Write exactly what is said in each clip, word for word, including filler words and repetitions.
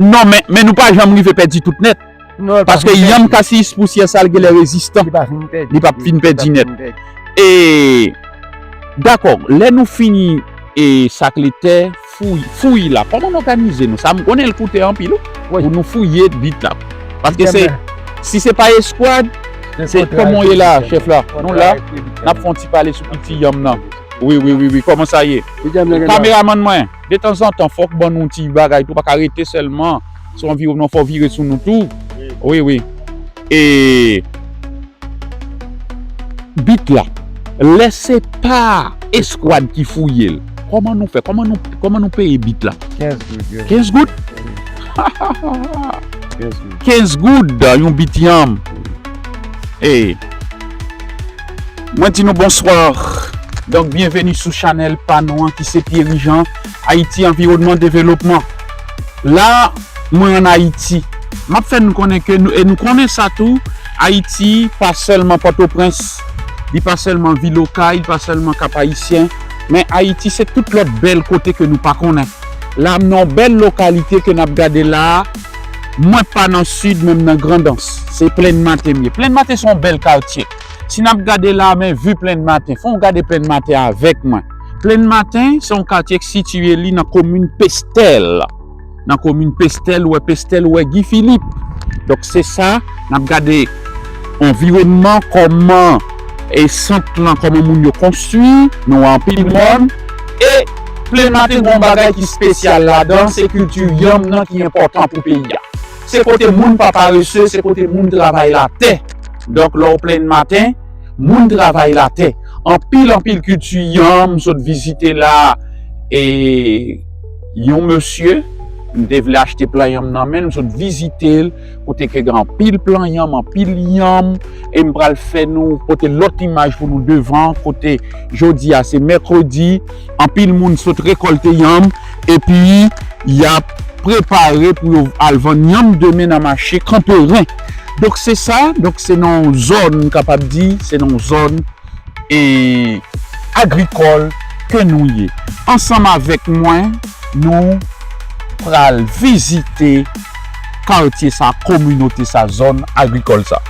Non, men, men nou pa janm rive pèdi tout nèt. Non, l pa fin pèdi. Paske yanm kasiyis pousyè sa, l genlè rezistan. Li pa fin pèdi. Li p ap fin pèdi nèt. Li p ap fin pèdi. E, dakò, lè nou fini, e, sakle tè, fouy, fouy la, kòman n òganize nou? Sa, m konnen l koute anpil, wi, pou nou fouye bit la. Paske se, si se pa eskwad, se kòman w ye la, chèf la? Nou la, n ap fè yon ti pale sou piti yanm nan. Wi, wi, wi, wi, kòman sa ye? Kameramann mwen, detanzantan, fòk ban nou ti bagay tou, pa ka rete sèlman sou anviwònman, fò vire sou nou tou. Wi, wi. E bit la, lè se pa eskwad ki fouye l, kòman nou fè? Kòman nou, kòman nou peye bit la? Kenz goud. Kenz goud? Kenz goud. Kenz goud, yon bit yanm. E, mwen di nou bonswa. Donk, byenveni sou chanèl pa nou an ki se Pierre Jean, Ayiti Anviwònman Developman. La, mwen ann Ayiti. M ap fè nou konnen ke nou, e nou konnen sa tou, Ayiti pa sèlman Pòtoprens, li pa sèlman vil Okay, li pa sèlman Kap Ayisyen, men Ayiti se tout lòt bèl kote ke nou pa konnen. La, m nan yon bèl lokalite ke n ap gade la a. Mwen pa nan sid, men m nan Grandans. Se Plenn Maten m ye. Plenn Maten se yon bèl katye. Si n ap gade la a, men vi Plenn Maten. Fò n gade Plenn Maten avèk mwen. Plenn Maten se yon katye ki sitiye li nan komin Pestèl. Nan komin Pestèl, ou wè Pestèl, ou wè Guy Philippe. Donk, se sa, n ap gade anviwònman, kòman, e sant lan, kòman moun yo konstwi, nou wè anpil mòn. E Plenn Maten gen yon bagay ki espesyal ladan, se kilti yanm nan ki enpòtan pou peyi a. Se kote moun pa parese, se kote moun travay latè. Donk, lè w Plenn Maten, moun travay latè. Anpil, anpil kilti yanm, m sot vizite la, e yon mesye, m te vle achte plan yanm nan men l, m sot vizite l, kote ke gen anpil plan yanm, anpil yanm, e m pral fè nou pote lòt imaj pou nou devan, kote jodi a se mèkredi, anpil moun sot rekòlte yanm, epi y ap prepare pou yo al vann yanm demen nan mache Kanperen. Donk se sa, donk se nan yon zòn, m kapab di, se nan yon zòn, e, agrikòl ke nou ye. Ansanm avèk mwen, nou pral vizite katye sa, kominote sa, zòn agrikòl sa.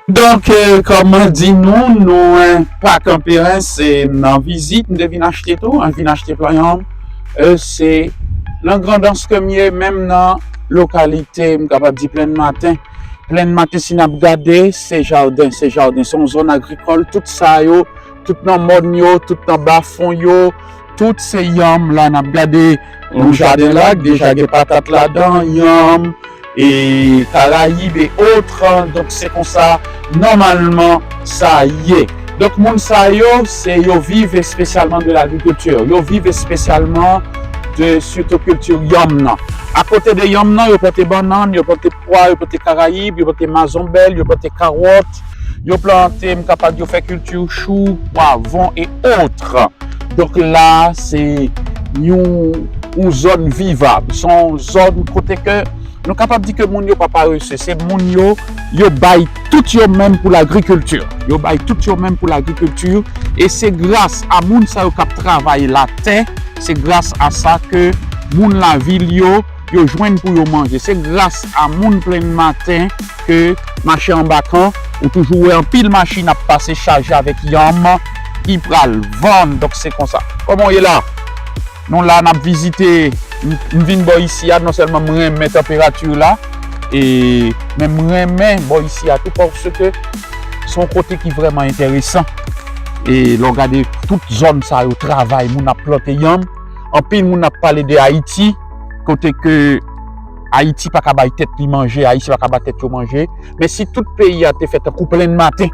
Donk, e, kòm mwen di nou, nou, e, pa Kanperen, se nan vizit, m te vin achte tou, m vin achte plan yanm. E, se nan Grandans ke m ye, menm nan lokalite, m kapab di Plenn Maten. Plenn Maten, si n ap gade, se jaden, se jaden, se yon zòn agrikòl, tout sa yo, tout nan mòn yo, tout nan bafon yo, tout se yanm la, n ap gade yon jaden la, deja gen patat ladan, yanm, e Karayib e otre. Donk, se konsa, nòmalman, sa ye. Donk, moun sa yo, se yo viv espesyalman de lagrikilti. Yo viv espesyalman de, sitou kilti yanm nan. Akote de yanm nan, yo plante bannann, yo plante pwa, yo plante karayib, yo plante mazonbèl, yo plante kawòt, yo plante, m kapab di, yo fè kilti chou, pwavwon e otre. Donk la, se yon, yon zòn vivab. Se yon zòn kote ke nou kapab di ke moun yo pa parese. Se moun yo, yo bay tout yo menm pou lagrikilti. Yo bay tout yo menm pou lagrikilti. E se gras a moun sa yo k ap travay latè, se gras a sa ke moun lavil yo, yo jwenn pou yo manje. Se gras a moun Plenn Maten ke mache Anbakan, ou toujou wè anpil machin ap pase chaje avèk yanm ki pral vann. Donk, se konsa. Kòman w ye la? Nou la, n ap vizite. M, m vin bò isi a, non sèlman m renmen tanperati la, e, men m renmen bò isi a tou, paske se yon kote ki vrèman enteresan. E lè w gade tout zòn sa yo travay, moun ap plante yanm. Anpil moun ap pale de Ayiti, kote ke Ayiti pa ka bay tèt li manje, Ayisyen pa ka bay tèt yo manje. Men si tout peyi a te fè tankou Plenn Maten,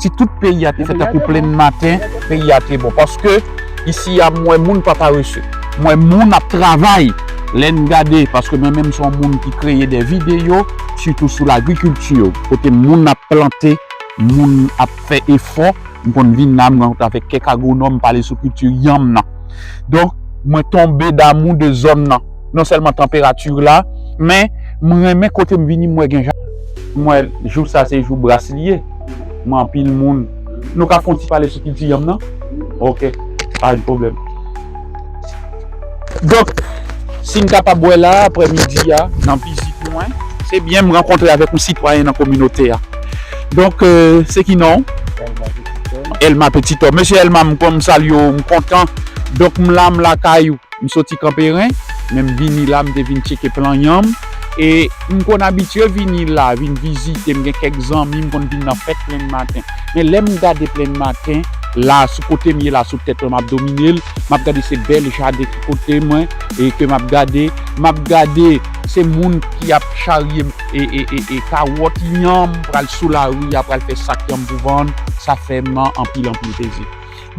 si tout peyi a te fè tankou Plenn Maten, peyi a te bon. Paske isi a, m wè moun pa parese. M wè moun ap travay. Lè n gade, paske mwen menm se yon moun ki kreye de videyo, sitou sou lagrikilti, kote moun ap plante, moun ap fè efò. M konn vin la, m rankontre avèk kèk agwonòm, pale sou kilti yanm nan. Donk, mwen tonbe damou de zòn nan. Non sèlman tanperati la, men m renmen kote m vini, m wè gen jaden. M wè jou sa se jou bras li ye. M wè anpil moun. Nou ka fè yon ti pale sou kilti yanm nan? Ok, pa gen pwoblèm. Donk, si n kapab wè la, aprè midi a, nan vizit mwen, se byen m rankontre avèk yon sitwayen nan kominote a. Donk, euh, se ki non w? Elma Petitò. Mesye Elma, m konn salye w, m kontan. Donk, m la, m lakay ou. M soti Kanperen, men m vini la, m te vin tcheke plan yanm. E m konn abitye vini la, vin vizite, m gen kèk zanmi, m konn vin nan fèt Plenn Maten. Men lè m gade Plenn Maten, la, sou kote m ye la, sou tèt mwen, m ap domine l, m ap gade se bèl jaden ki kote mwen, e ke m ap gade, m ap gade se moun ki ap charye, e, e, e, e kawòt yanm, pral sou lari a, pral fè sak yanm pou vann, sa fè m anpil, anpil plezi.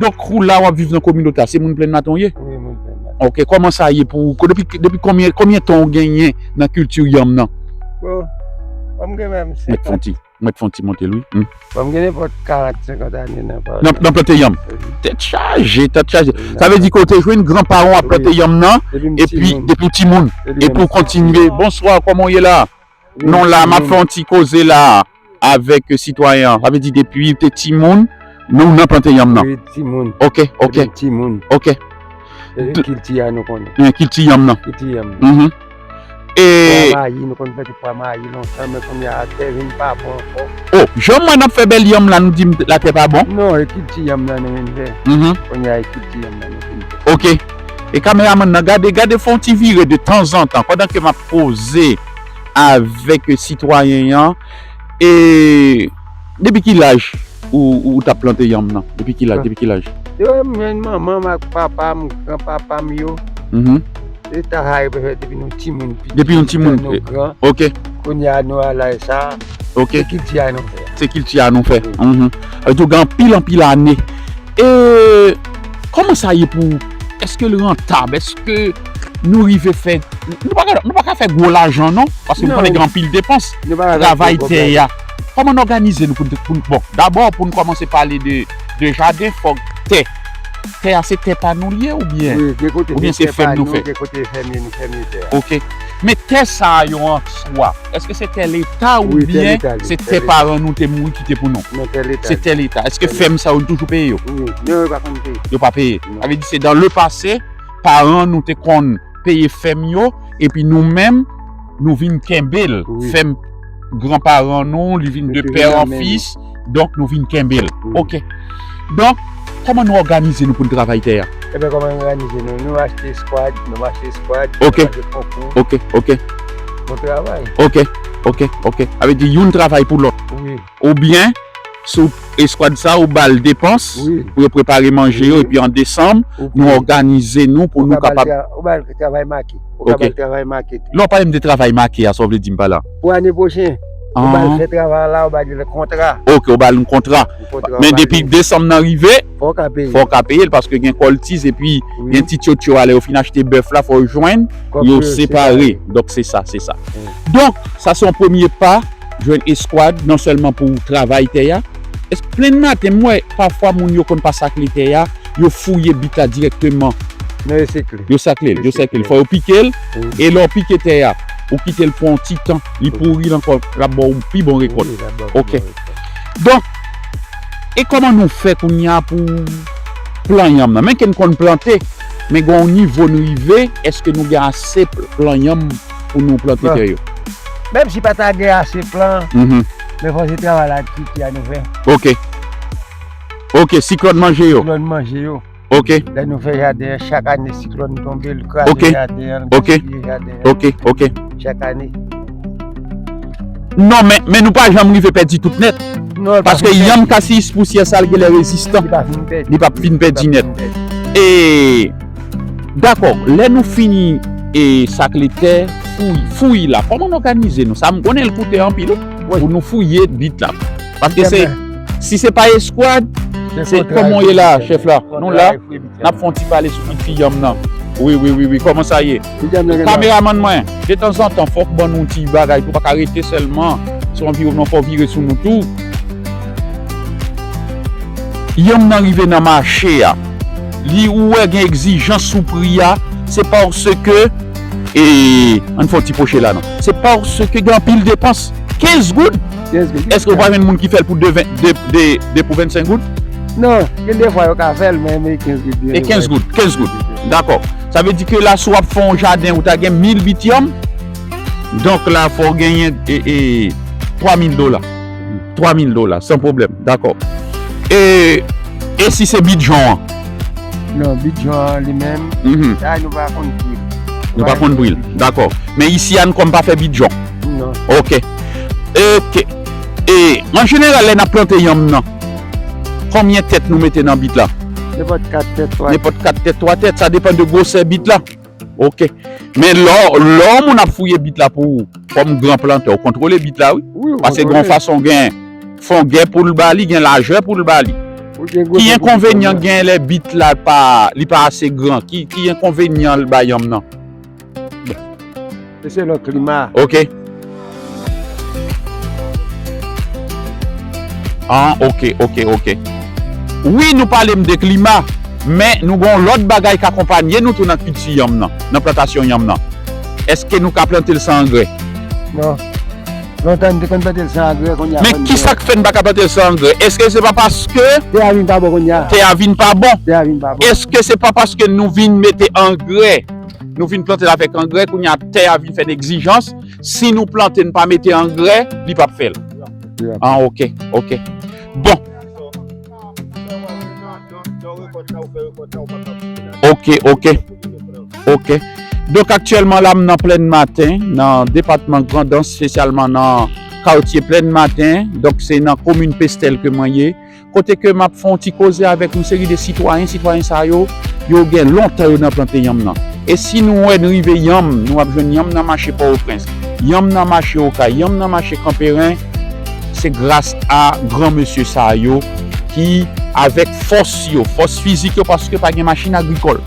Donk, ou la, w ap viv nan kominote a, se moun Plenn Maten w ye? Wi, moun Plenn Maten. Ok, kòman sa ye pou ou? Depi, depi konbyen, konbyen tan ou genyen nan kilti yanm nan? Bon, bon, m gen menm Mèt Fonti, mèt Fonti monte l, wi. Hmm. Bon, m gen nenpòt karant, senkant ane nan pa- Nan, nan plante yanm. Wi. Tèt chaje, tèt chaje. Wi, sa vle di ke w te jwenn granparan w ap plante yanm nan, depi w timoun. Depi w timoun. Epi w kontinye. Bonswa, kòman w ye la? Non, la, m ap fè yon ti koze la avèk sitwayen an. Sa vle di depi w te timoun, nou nan plante yanm nan. Wi, timoun. Ok, ok. Depi timoun. Ok. Depi kilti a nou konnen. Kilti yanm nan. Kilti yanm nan. Mhm. E pwa mayi, nou konn plante pwa mayi lontan, men kounye a tè vin pa bon ankò. Oh, jan mwen ap fè bèl yanm la, nou di m latè pa bon? Non, e kilti yanm nan nou vin fè. Mhm. Kounye a e kilti yanm nan nou vin fè. Ok. E kameramann nan, gade, gade fè yon ti vire de tanzantan, pandan ke m ap koze avèk sitwayen an. E depi ki laj ou, ou, ou t ap plante yanm nan? Depi ki laj? Depi ki laj? Yo, m jwenn manman m ak papa m, granpapa m yo. Mhm. Se travay yo fè depi nou timoun piti. Depi nou timoun, nou gran. Ok. Kounye a nou a laj sa. Ok. Se kilti a nou fè. Se kilti a nou fè. Wi. Mhm. Sa vle di w gen anpil, anpil ane. E kòman sa ye pou ou? Èske l rantab? Èske nou rive fè, nou pa ka, nou pa ka fè gwo lajan non, paske nou konnen gen anpil depans. Travay tè a. Kòman n òganize nou pou, pou, bon, dabò pou n kòmanse pale de, de jaden, fòk tè. Tè a se tè pa nou l ye oubyen? Wi, gen kote oubyen se fèm nou fè? Gen kote fèmye nou fèmye tè a. Ok. Men tè sa yo an swa, èske se tè leta oubyen se tè paran nou te mouri kite pou nou? Non, tè leta. Se tè leta. Èske fèm sa yo nou toujou peye yo? Wi, non, yo pa konn peye. Yo pa peye. Non. Sa vle di se dans le passé, paran nou te konn peye fèm yo, epi nou menm, nou vin kenbe l. Wi. Fèm granparan nou, li vin de pè an fis, donk nou vin kenbe l. Wi. Ok. Donk, kòman nou òganize nou pou n travay tè a? Ebyen, kòman nou òganize nou? Nou achte eskwad, nou achte eskwad, nou achte konkou. Ok, ok. Nou travay. Ok, ok, ok. Sa vle di youn travay pou lòt. Wi. Oubyen, sou eskwad sa, ou ba l depans pou yo prepare manje yo, epi an desanm, nou òganize nou pou nou kapab. Ou ba l travay make. Ou ka ba l travay make tou. Lè w pale m de travay make a, sa w vle di m pa la? Pou ane pwochen, ou ba l fè travay la, ou ba l kontra. Ok, ou ba l yon kontra. Men depi desanm nan rive, fò w ka peye l, paske gen kòltiz, epi gen ti tyotyo a, lè yo fin achte bèf la, fò yo jwenn, yo separe. Donk, se sa, se sa. Donk, sa se yon premye pa. Jwenn eskwad, non sèlman pou travay tè a. Èske Plenn Maten, m wè pafwa moun yo konn pa sakle tè a, yo fouye bit la dirèkteman. Non, yo sakle. Yo sakle l, yo sakle l. Fò yo pike l, e lè w pike tè a, ou kite l pou yon ti tan, li pouri l ankò, l ap ba w pi bon rekòt. Wi, l ap ba w pi bon rekòt. Ok. Donk, e kòman nou fè kounye a pou plan yanm nan? Men ke n konn plante, men gen yon nivo nou rive, èske nou gen ase pl-, plan yanm pou nou plante tè yo? Menm si pa ta gen ase plan, men fò se travay lagrikilti a nou fè. Ok. Ok, siklòn manje yo. Siklòn manje yo. Ok. Lè nou fè jaden an, chak ane siklòn tonbe, l kraze jaden an, l gaspiye jaden an. Ok, ok. Chak ane. Non, men, men nou pa janm rive pèdi tout nèt. Non, l pa fin pèdi. Paske yanm kasis pousyè sa, l genlè rezistan. Li pa fin pèdi. Li p ap fin pèdi nèt. Li p ap fin pèdi. E Dakò, lè nou fini e sakle tè, fouy, fouy la, kòman n òganize nou? Sa m konnen l koute anpil, wi, pou nou fouye bit la. Paske se, si se pa eskwad, se kòman w ye la, chèf la? Nou la, n ap fè yon ti pale sou kilti yanm nan. Wi, wi, wi, wi, kòman sa ye? Kameramann mwen, detanzantan, fòk ban nou ti bagay tou, pa ka rete sèlman sou anviwònman, fò vire sou nou tou. Yanm nan rive nan mache a, li ou wè gen egzijans sou pri a, se paske, e, ann fè yon ti pwoche la non. Se paske gen anpil depans. Kenz goud? Kenz goud. Èske w pa jwenn moun ki fè l pou de, ven, de, de, de pou vennsenk goud? Non, gen de fwa yo ka fè l, men, men kenz goud. E kenz goud, kenz goud. Dakò. Sa vle di ke la, si w ap fè yon jaden, ou ta gen mil bit yanm. Donk la, fò w genyen, e, e, twa mil dola. Twa mil dola, san pwoblèm. Dakò. E, e si se bit jon an? Non, bit jon an li menm, mhm, sa nou pa konn pri l. Nou pa konn pri l. Dakò. Men isi a, nou kòm pa fè bit jon. Non. Ok. Ok. E, an jeneral, lè n ap plante yanm nan, konbyen tèt nou mete nan bit la? Nenpòt kat tèt, twa tèt. Nenpòt kat tèt, twa tèt. Sa depann de gwosè bit la. Ok. Men lè, lè yon moun ap fouye bit la pou ou, kòm gran plantè, ou kontwole bit la, wi. Wi, ou kontwole. Paske gen yon fason, gen fongè pou l ba li, gen lajè pou l ba li. Ou gen gwosè pou l. Ki enkonvenyan gen lè bit la pa, li pa ase gran? Ki, ki enkonvenyan l ba yanm nan? Se selon klima. Ok. Ah, ok, ok, ok. Wi, nou pale m de klima, men nou gen yon lòt bagay k akonpanye nou tou nan kilti yanm nan, nan plantasyon yanm nan. Èske nou ka plante l san angrè? Non. Lontan, n te konn plante l san angrè, kounye a. Men kisa k fè n pa ka plante l san angrè? Èske se pa paske tè a vin pa bon kounye a? Tè a vin pa bon. Tè a vin pa bon. Èske se pa paske nou vin mete angrè, nou vin plante l avèk angrè, kounye a tè a vin fè n egzijans, si nou plante, n pa mete angrè, li p ap fè l. Wi. Ah, ok, ok. Bon. Ok, ok. Ok. Donk, aktyèlman, la, m nan Plèn Maten, nan depatman Grandans, espesyalman nan katye Plèn Maten. Donk, se nan komin Pestèl ke mwen ye. Kote ke m ap fè yon ti koze avèk yon seri de sitwayen. Sitwayen sa yo, yo gen lontan yo nan plante yanm nan. E si nou wè n rive yanm, nou ap jwenn yanm nan mache Pòtoprens, yanm nan mache Okay, yanm nan mache Kanperen, se gras a gran mesye sa yo ki, avèk fòs yo, fòs fizik yo, paske pa gen machin agrikòl.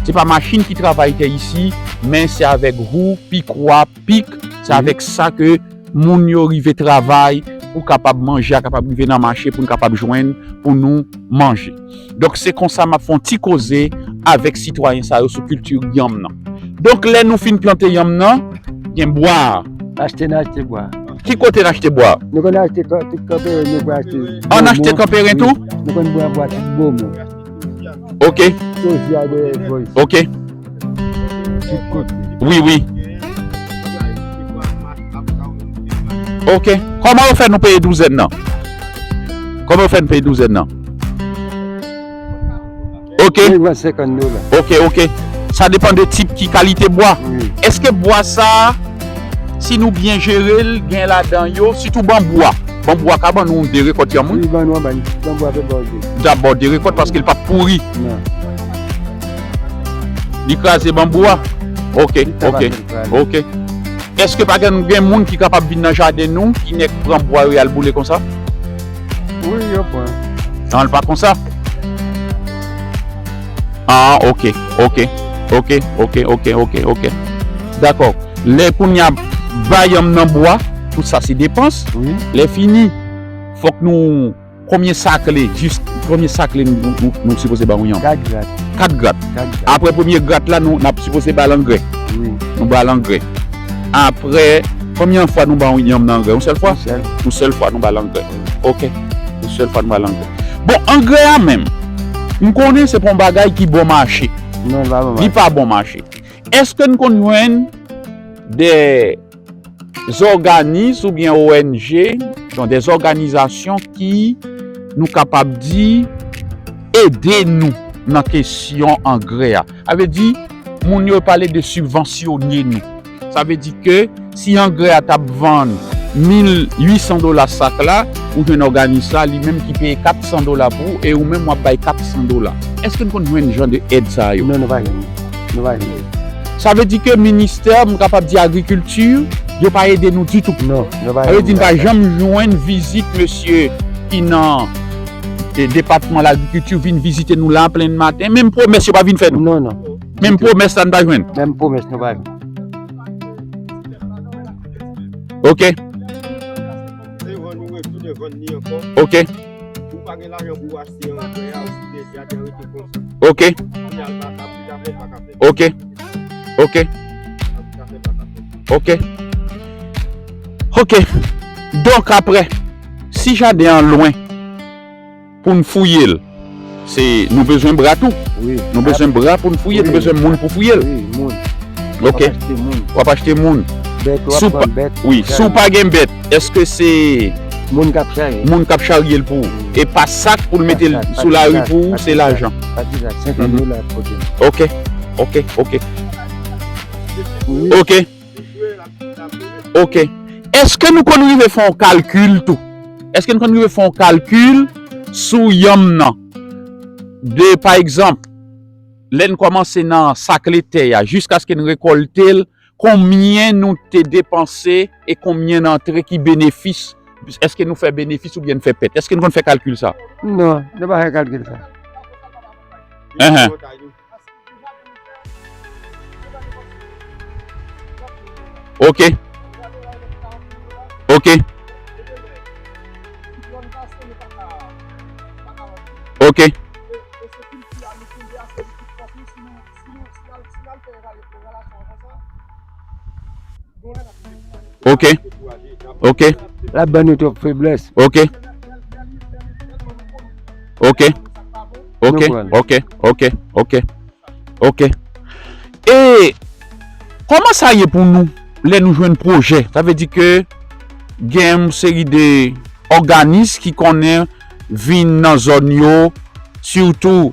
Se pa machin ki travay tè isi, men se avèk wou, pikwa, pik, se avèk sa ke moun yo rive travay pou kapab manje a kapab rive nan mache pou n kapab jwenn pou nou manje. Donk, se konsa m ap fè yon ti koze avèk sitwayen sa yo sou kilti yanm nan. Donk, lè nou fin plante yanm nan, gen bwa a. Achte, n achte bwa. Ki kote n achte bwa a? Nou konn achte kan-, tout Kanperen, nou konn achte. An achte Kanperen tou? Wi. Nou konn bwa, bwa tout Bomon. Ok. Toujou a de voice. Ok. Tout kote. Wi, wi. Ok. Kòman yo fè nou peye douzèn nan? Kòman yo fè nou peye douzèn nan? Ok. Mil senkant dola. Ok, ok. Sa depann de tip ki kalite bwa. Wi. Èske bwa sa a, si nou byen jere l, gen ladan yo, sitou banbou a. Banbou a ka ban nou de rekòt yanm, wi. Wi, ban nou, ban, banbou a fè ba w de. Dabò de rekòt paske l p ap pouri. Non. Li kraze banbou a? Ok, ok, ok. Èske pa gen, gen moun ki kapab vin nan jaden nou, ki nèk pran bwa yo al boule konsa? Wi, yo pran. An, l pa konsa? Ah, ok, ok, ok. Dakò. Lè kounye a, ba yanm nan bwa, tout sa se depans. Wi. Lè fini, fòk nou, konbyen sakle, jis konbyen sakle nou, nou, nou sipoze ba yon yanm? Kat grat. Kat grat. Kat grat. Apre premye grat la, nou, n ap sipoze ba l angrè. Wi. Nou ba l angrè. Apre, konbyen fwa nou ba yon yanm nan angrè? Yon sèl fwa? Yon sèl. Yon sèl fwa nou ba l angrè. Ok. Yon sèl fwa nou ba l angrè. Bon, angrè a menm, m konnen se pa yon bagay ki bon mache. Non, li pa bon mache. Li pa bon mache. Èske n konn jwenn de zòganis oubyen O N G, donk de zòganizasyon ki, nou kapab di, ede nou nan kesyon angrè a? Sa vle di, moun yo pale de sibvansyone nou. Sa vle di ke si angrè a t ap vann mil uit san dola sak la, ou jwenn òganis la, li menm ki peye kat san dola pou ou, e ou menm w ap bay kat san dola. Èske n konn jwenn jan de èd sa yo? Non, nou pa jwenn. Nou pa jwenn. Sa vle di ke ministè, m kapab di agrikilti, yo pa ede nou ditou. Non, yo pa ede nou. Sa vle di n pa janm jwenn vizit mesye ki nan, e, depatman lagrikilti vin vizite nou la an plen maten, menm pwomès yo pa vin fè nou. Non, non. Menm pwomès la n pa jwenn. Menm pwomès nou pa jwenn. Ok. Se vann ou retounen vann li ankò. Ok. Ou pa gen lajan pou w achte yon vè a, ou si deja te rete konsa. Ok. Kounye a l pa ka, pou zafè pa ka fèt. Ok. Ok. Zafè pa ka fèt. Ok. Ok. Donk apre, si jaden an lwen, pou n fouye l. Se, nou bezwen bra tou. Wi. Nou bezwen bra pou n fouye l, nou bezwen moun pou fouye l. Wi, moun. Ok. W ap achte moun. W ap achte moun. Bèt, w ap pran bèt. Wi, si w pa gen bèt, èske se moun k ap charye, moun k ap charye l pou ou? Wi. E pa sak pou l mete l sou lari pou ou, se lajan. Patizak, senkant dola ap pote l. Ok, ok, ok. Wi. Ok. Ok. Èske nou konn rive fè yon kalkil tou? Èske nou konn rive fè yon kalkil sou yanm nan? De, pa egzanp, lè n kòmanse nan sakle tè a, jiskaske n rekòlte l, konbyen nou te depanse e konbyen n antre ki benefis? Èske nou fè benefis oubyen n fè pèt? Èske n konn fè kalkil sa? Non, nou pa fè kalkil sa. Enhen. Ok. Ok. Ok. Ok. Ok. L ap ban nou twòp feblès. Ok. Ok. Ok. Ok. Ok. Ok. Ok. E kòman sa ye pou nou lè nou jwenn pwojè? Sa vle di ke gen yon seri de òganis ki konnen vin nan zòn yo, sitou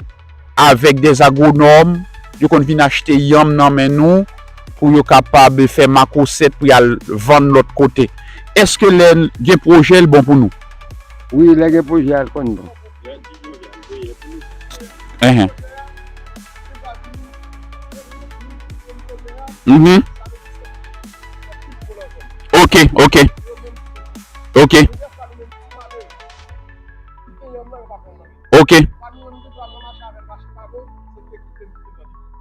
avèk de agwonòm, yo konn vin achte yanm nan men nou pou yo kapab fè makosèt pou y al vann lòt kote. Èske lè gen pwojè, l bon pou nou? Wi, lè gen pwojè a, l konn bon. Enhen. Mhm. Ok, ok. Ok. Ok.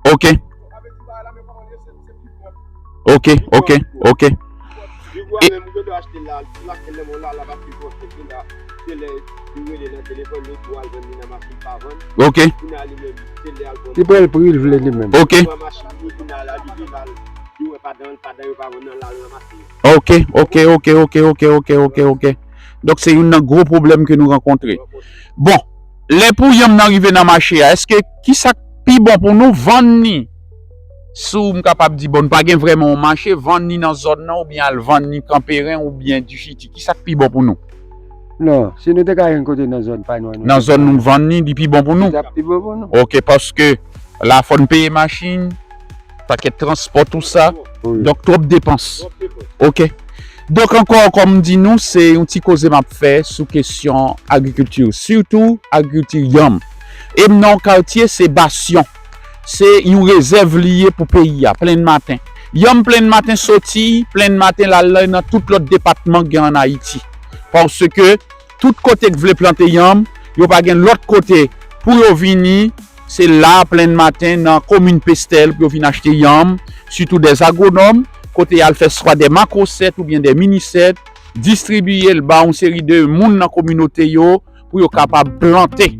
Ok. Ok, ok, ok. Rigwa menm, ou gen dwa achte l la, si l achte l nan men w la, l ap achte yon sèl la. Se lè li rele nan telefòn, li di w al vann li nan mache, li pa vann. Ok. Kounye a li menm, se lè al vann. Li pran l pri l vle li menm. Ok. Li pran machin li, kounye a la, li vin la, li wè pa dan, pa dan yo pa vann nan la, l ranmase yo. Ok, ok, ok. Donk se youn nan gwo pwoblèm ke nou rankontre. Bon, lè pou yanm nan rive nan mache a, èske ki sa k pi bon pou nou vann li? Si w, m kapab di, bon, n pa gen vrèman yon mache, vann li nan zòn nan oubyen al vann li Kanperen oubyen Dichiti, ki sa k pi bon pou nou? Non, si nou te ka jwenn kote nan zòn pa nou an, nou nan zòn nou vann li, li pi bon pou nou. Li t ap pi bon pou nou. Ok, paske la fò n peye machin, pakèt transpò, tou sa. Wi. Donk, twòp depans. Ok. Donk, ankò, kòm m di nou, se yon ti koze m ap fè sou kesyon agrikilti, sitou agrikilti yanm. E m nan yon katye, se Basyon. Se yon rezèv li ye pou peyi a, Plenn Maten. Yanm Plenn Maten soti, Plenn Maten l al nan tout lòt depatman k gen ann Ayiti. Paske tout kote k vle plante yanm, yo pa gen lòt kote pou yo vini, se la, Plenn Maten, nan komin Pestèl, pou yo vin achte yanm, sitou de agwonòm, kote y al fè swa de makrosèt oubyen de minisèt, distribiye l ba yon seri de moun nan kominote yo, pou yo kapab plante.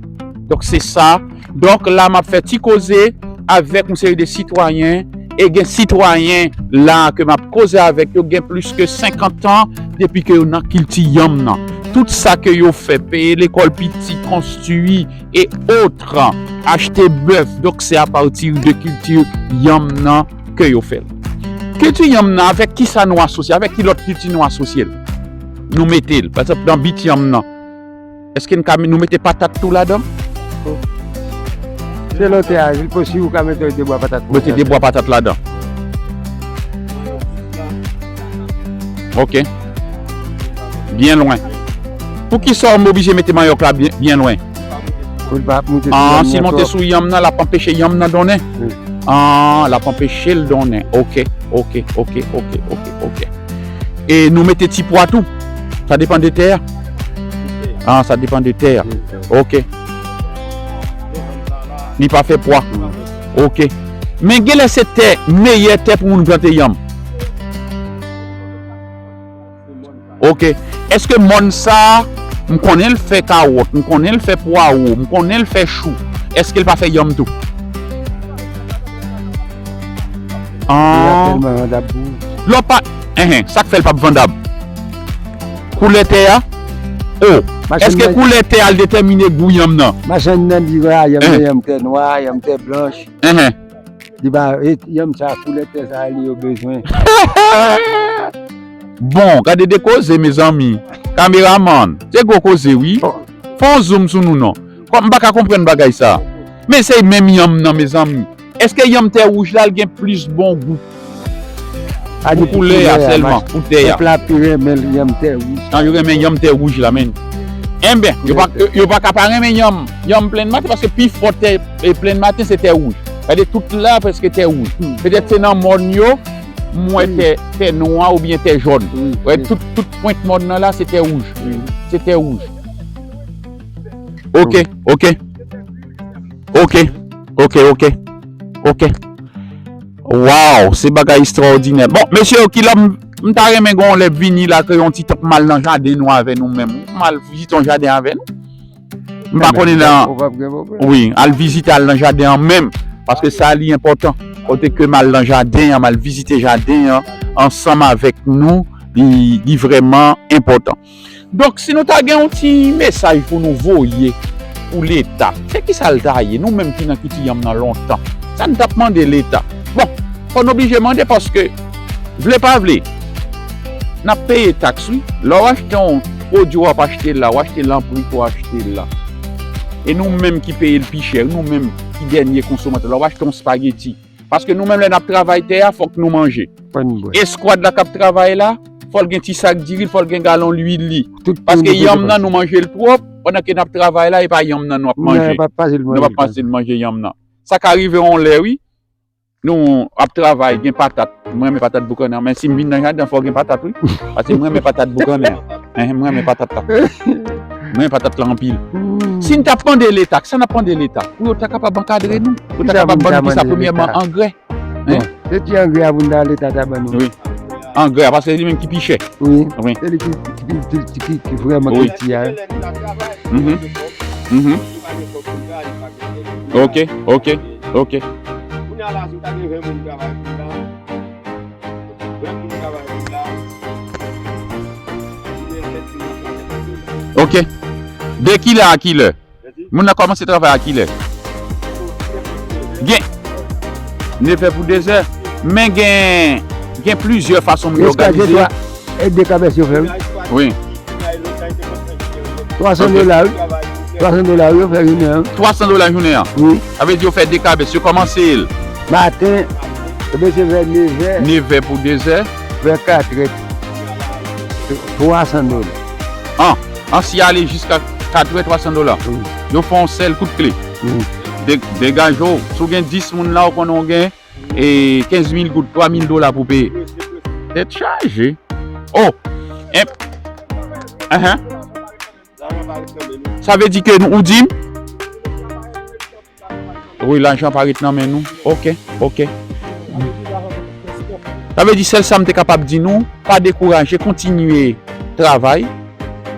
Donk, se sa. Donk, la, m ap fè ti koze avèk yon seri de sitwayen, e gen sitwayen la ke m ap koze avèk yo, gen plis ke senkant an depi ke yo nan kilti yanm nan. Tout sa ke yo fè, peye lekòl pitit, konstwi, e otre, achte bèf, donk se apati de kilti yanm nan ke yo fè l. Kilti yanm nan, avèk ki sa nou asosye, avèk ki lòt kilti nou asosye l? Nou mete l, pa egzanp, nan bit yanm nan, èske n ka, nou mete patat tou ladan? Se lòt tè a, li posib ou ka mete de bwa patat. Mete de bwa patat ladan. Ok. Byen lwen. Poukisa w oblije mete manyòk la byen, byen lwen? Pou l pa ap moute sou yanm nan twòp. Ah, si l monte sou yanm nan, l ap anpeche yanm nan donnen? Wi. Ah, l ap anpeche l donnen. Ok, ok, ok. E nou mete ti pwa tou? Sa depann de tè a? Ah, sa depann de tè a. Ok. Li pa fè pwa. Ok. Men genlè se tè, meyè tè pou moun plante yanm. Ok. Èske mòn sa a, m konnen l fè kawòt, m konnen l fè pwawo, m konnen l fè chou. Èske l pa fè yanm tou? Ah. Lè w pa, enhen, sa k fè l p ap vandab? Koulè tè a? O. Èske koulè tè a l detèmine gou yanm nan? Machann nan di, a, yanm nan, yanm tè nwa, yanm tè blanch. Enhen. Li pa, e, yanm sa, koulè tè sa, li yo bezwen. Bon, gade de koze, mezanmi. Kameramann, se gwo koze, wi. Fè yon zoom sou nou, non. Kòm m pa ka konprann bagay sa. Men se menm yanm nan, mezanmi. Èske yanm tè wouj la, l gen plis bon gou? Pou koulè a sèlman, pou tè a. Pèp la pi renmen yanm tè wouj. Nan, yo renmen yanm tè wouj la, men. Enben, yo pa, yo, yo pa ka pa renmen yanm, yanm Plenn Maten, paske pi fò tè, e, Plenn Maten, se tè wouj. Gade tout la, prèske tè wouj. Petèt se nan mòn yo, m wè tè, tè nwa oubyen tè jòn. Wè, tout, tout pwent mòn nan la, se tè wouj. Se tè wouj. Ok, ok. Ok, ok, ok. Ok. Waw, se bagay ekstraòdinè. Bon, mesye yo, kilè m, m ta renmen gen yon lè vini la, kreye yon ti tanp, m al nan jaden nou avè nou menm. M al vizite yon jaden avè nou. M pa konnen nan, wi, al vizite, al nan jaden an menm. Paske sa li enpòtan. Kote ke m al nan jaden an, m al vizite jaden an ansanm avèk nou, li, li vrèman enpòtan. Donk, si nou ta gen yon ti mesaj pou nou voye pou Leta, se kisa l ta ye? Nou menm ki nan kilti yanm nan lontan, sa n t ap mande Leta? Bon, fò n oblije mande paske, vle pa vle, n ap peye taks, wi. Lè w achte yon pwodui, w ap achte l la, w achte l nan pri ke w achte l la. E nou menm ki peye l pi chè, nou menm ki dènye konsomatè, lè w achte yon spageti, paske nou menm, lè n ap travay tè a, fòk nou manje. Eskwad la k ap travay la, fò l gen ti sak diri l, fò l gen galon lwil li. Paske yanm nan, nou manje l twòp, pandan ke n ap travay la, e pa yanm nan nou ap manje. Nou p ap pase l manje yanm nan. Sa ka rive yon lè, wi. Nou ap travay, gen patat. Mwen renmen patat boukannen an, men si m vin nan jaden an, fò gen patat, wi. Paske mwen renmen patat boukannen an. Enhen, mwen renmen patat la. Mwen renmen patat la anpil. Si n t ap mande Leta, sa n ap mande Leta? Pou yo ta kapab ankadre nou. Pou yo ta kapab ban nou kisa, premyèman, angrè. Bon, se ti angrè a pou n ta, Leta ta ban nou. Wi. Angrè a, paske se li menm ki pi chè. Wi. Se li ki, ki, ki, ki, ki vrèman ki ti a. Mhm. Mhm. Ok, ok, ok. Ok. De kilè a kilè? Moun nan kòmanse travay a kilè? Gen nevè pou dezè. Men gen, gen plizyè fason moun òganize. E dekabès yo fè, wi. Wi. Twa san dola, wi. Twa san dola, wi, yo fè jounen an. Twa san dola jounen an. Wi. Sa vle di yo fè dekabès, yo kòmanse l maten, yo mete vè nevè. Nevè pou dezè. Vè katrè. Twa san dola. An, an si ale jiska katrè, twa san dola. Wi. Yo fè yon sèl kout kle. Wi. De-, degaje w. Si w gen dis moun la, w konnen w gen, e, kenz mil goud, twa mil dola pou peye. Tèt chaje. Oh! Enp. Enhen. Sa vle di ke nou, ou di m? Wi, lajan pa ret nan men nou. Ok, ok. Sa vle di sèl sa m te kapab di nou, pa dekouraje, kontinye travay.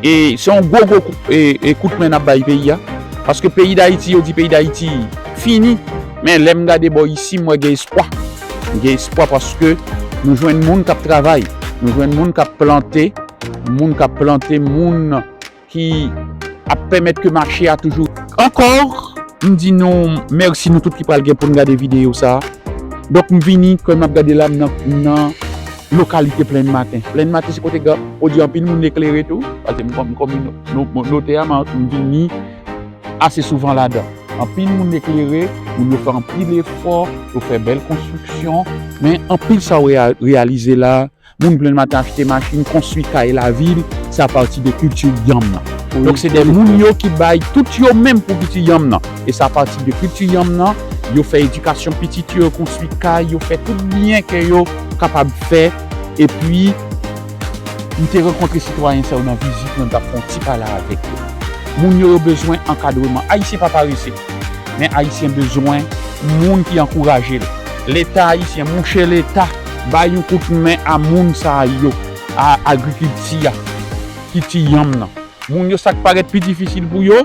E se yon gwo, gwo kou-, e, e kout men n ap bay peyi a. Paske peyi Dayiti, yo di peyi Dayiti fini. Men lè m gade bò isi, m wè gen espwa. M gen espwa paske nou jwenn moun k ap travay. Nou jwenn moun k ap plante. Moun k ap plante, moun ki ap pèmèt ke mache a toujou. Ankò, m di nou mèsi, nou tout ki pral gen pou n gade videyo sa a. Donk, m vini, kòm n ap gade la, m nan, m nan lokalite Plenn Maten. Plenn Maten se kote gen, ou di anpil moun eklere tou, paske m kòm, m kòm nou, nou, nou, notè a, m, m vini ase souvan ladan. Anpil moun eklere, moun yo fè anpil efò, yo fè bèl konstriksyon, men anpil sa w reya-, reyalize la, moun Plenn Maten achte machin, konstwi kay lavil, se apati de kilti yanm nan. Donk, se de moun yo ki bay tout yo menm pou kilti yanm nan. E se apati de kilti yanm nan, yo fè edikasyon pitit yo, yo konstwi kay, yo fè tout byen ke yo kapab fè. Epi, m te rankontre sitwayen sa yo nan vizit mwen, m t ap fè yon ti pale avèk yo. Moun yo, yo bezwen ankadreman. Ayisyen pa parese, men Ayisyen bezwen moun ki ankouraje l. Leta ayisyen, monchè Leta, bay yon kout men a moun sa yo, a agrikilti a, kilti yanm nan. Moun yo, sa k parèt pi difisil pou yo,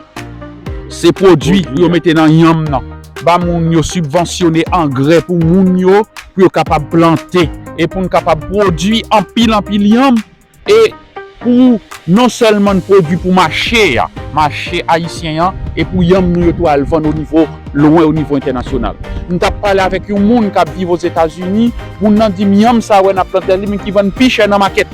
se pwodui pou yo mete nan yanm nan. Ba moun yo, sibvansyone angrè pou moun yo, pou yo kapab plante, e pou n kapab pwodui anpil, anpil yanm, e pou non sèlman n pwodui pou mache a, mache ayisyen an, e pou yanm nou yo tou al vann o nivo lwen, o nivo entènasyonal. M t ap pale avèk yon moun k ap viv Ozetazini, moun nan di m yanm sa a wè n ap plante, li menm ki vann pi chè nan makèt.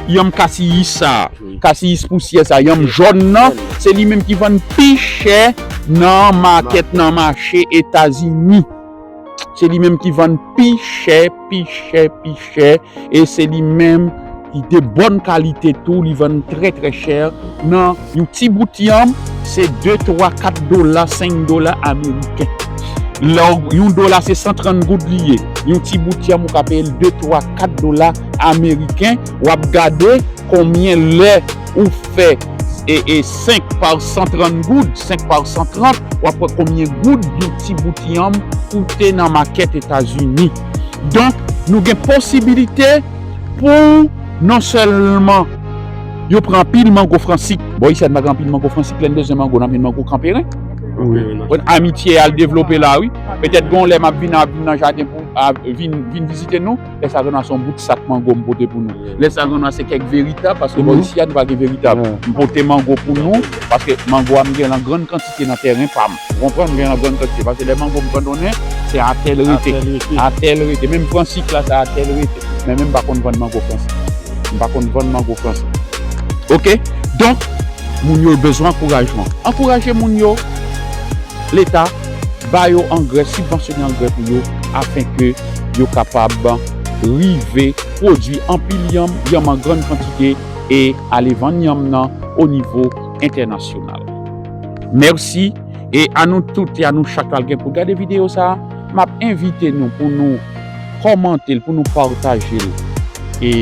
Yanm kasiyis sa a, kasiyis pousyè sa a, yanm jòn nan, se li menm ki vann pi chè nan makèt, nan mache Etazini. Se li menm ki vann pi chè, pi chè, pi chè, e se li menm ki de bòn kalite tou, li vann trè, trè chè. Nan yon ti bout yanm, se de, twa, kat dola, senk dola ameriken. Lè w, yon dola se san trant goud li ye. Yon ti bout yanm ou ka peye l de, twa, kat dola ameriken. W ap gade konbyen lè ou fè e, e senk pa san trant goud, senk pa san trant, w ap wè konbyen goud yon ti bout yanm koute nan makèt Etazini. Donk, nou gen posibilite pou non sèlman yo pran anpil mango fransik. Bò isi a, n pa gen anpil mango fransik, lè n bezwen mango, n ap jwenn mango Kanperen. Wi. Bon, Amitye al devlope la, wi. Petèt gen yon lè m ap vin, ap vin nan jaden pou, a, vin, vin vizite nou. Lè sa a, nou a se yon bout sak mango m pote pou nou. Lè sa a, nou a se kèk veritab, paske bò isi a, nou pa gen veritab. M pote mango pou nou, paske mango a m gen l an grann kantite nan tèren pa m. Ou konprann? M gen l an grann kantite, paske lè mango m abandonnen, se atè l rete. Atè l rete. Atè l rete. Menm fransik la, se atè l rete. Men, men m pa konn vann mango fransik. M pa konn vann mango fransik. Oke? Donk, moun yo bezwen ankourajman. Ankouraje moun yo, Leta, ba yo angrè, sibvansyone angrè pou yo, afenke yo kapab rive pwodui anpil yanm, yanm an grann kantite, e ale vann yanm nan o nivo entènasyonal. Mèsi, e a nou tout e a nou chak k al gen pou gade videyo sa a, m ap envite nou pou nou kòmante l, pou nou pataje l, e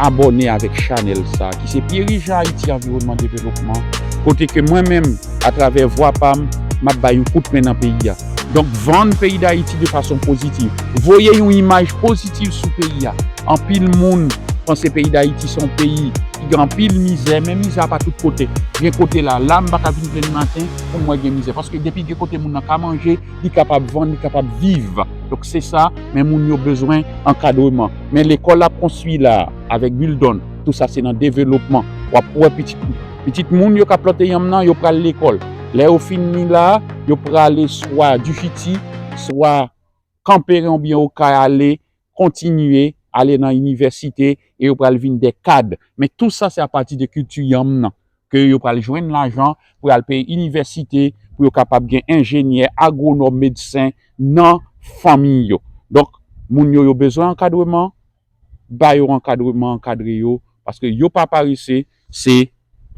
abòne avèk chanèl sa a, ki se Pierre Jean Haïti Environnement Développement, kote ke mwen menm, atravè vwa pa m, m ap bay yon kout men nan peyi a. Donk, vann peyi Dayiti de fason pozitiv. Voye yon imaj pozitiv sou peyi a. Anpil moun panse peyi Dayiti se yon peyi ki gen anpil mizè, men mizè a pa tout kote. Gen kote la, la m pa ka vin plenn maten pou m wè gen mizè. Paske depi gen kote moun nan ka manje, li kapab vann, li kapab viv. Donk, se sa, men moun yo bezwen ankadreman. Men lekòl ap konstwi la, avèk Bildon, tou sa se nan developman. W ap wè pitit, pitit moun yo k ap plante yanm nan, yo pral lekòl. Lè yo fin li la, yo prale swa Dufiti, swa Kanperen oubyen Okay, ale kontinye, ale nan inivèsite, e yo pral vin de kad. Men tou sa se apati de kilti yanm nan ke yo pral jwenn lajan pou y al peye inivèsite, pou yo kapab gen enjenyè, agwonòm, medsen nan fanmi yo. Donk, moun yo, yo bezwen ankadreman, ba yo ankadreman, ankadre yo, paske yo pa parese, se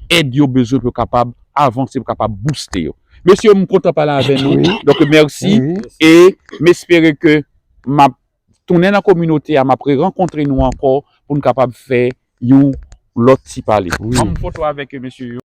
èd yo bezwen pou yo kapab avanse, pou kapab bouste yo. Mesye, m kontan pale avè nou. Wi. Donk, mèsi. Wi. E m espere ke m ap tounen nan kominote a, m ap re-rankontre nou ankò pou n kapab fè yon lòt ti pale. Wi. An m foto avèk mesye yo.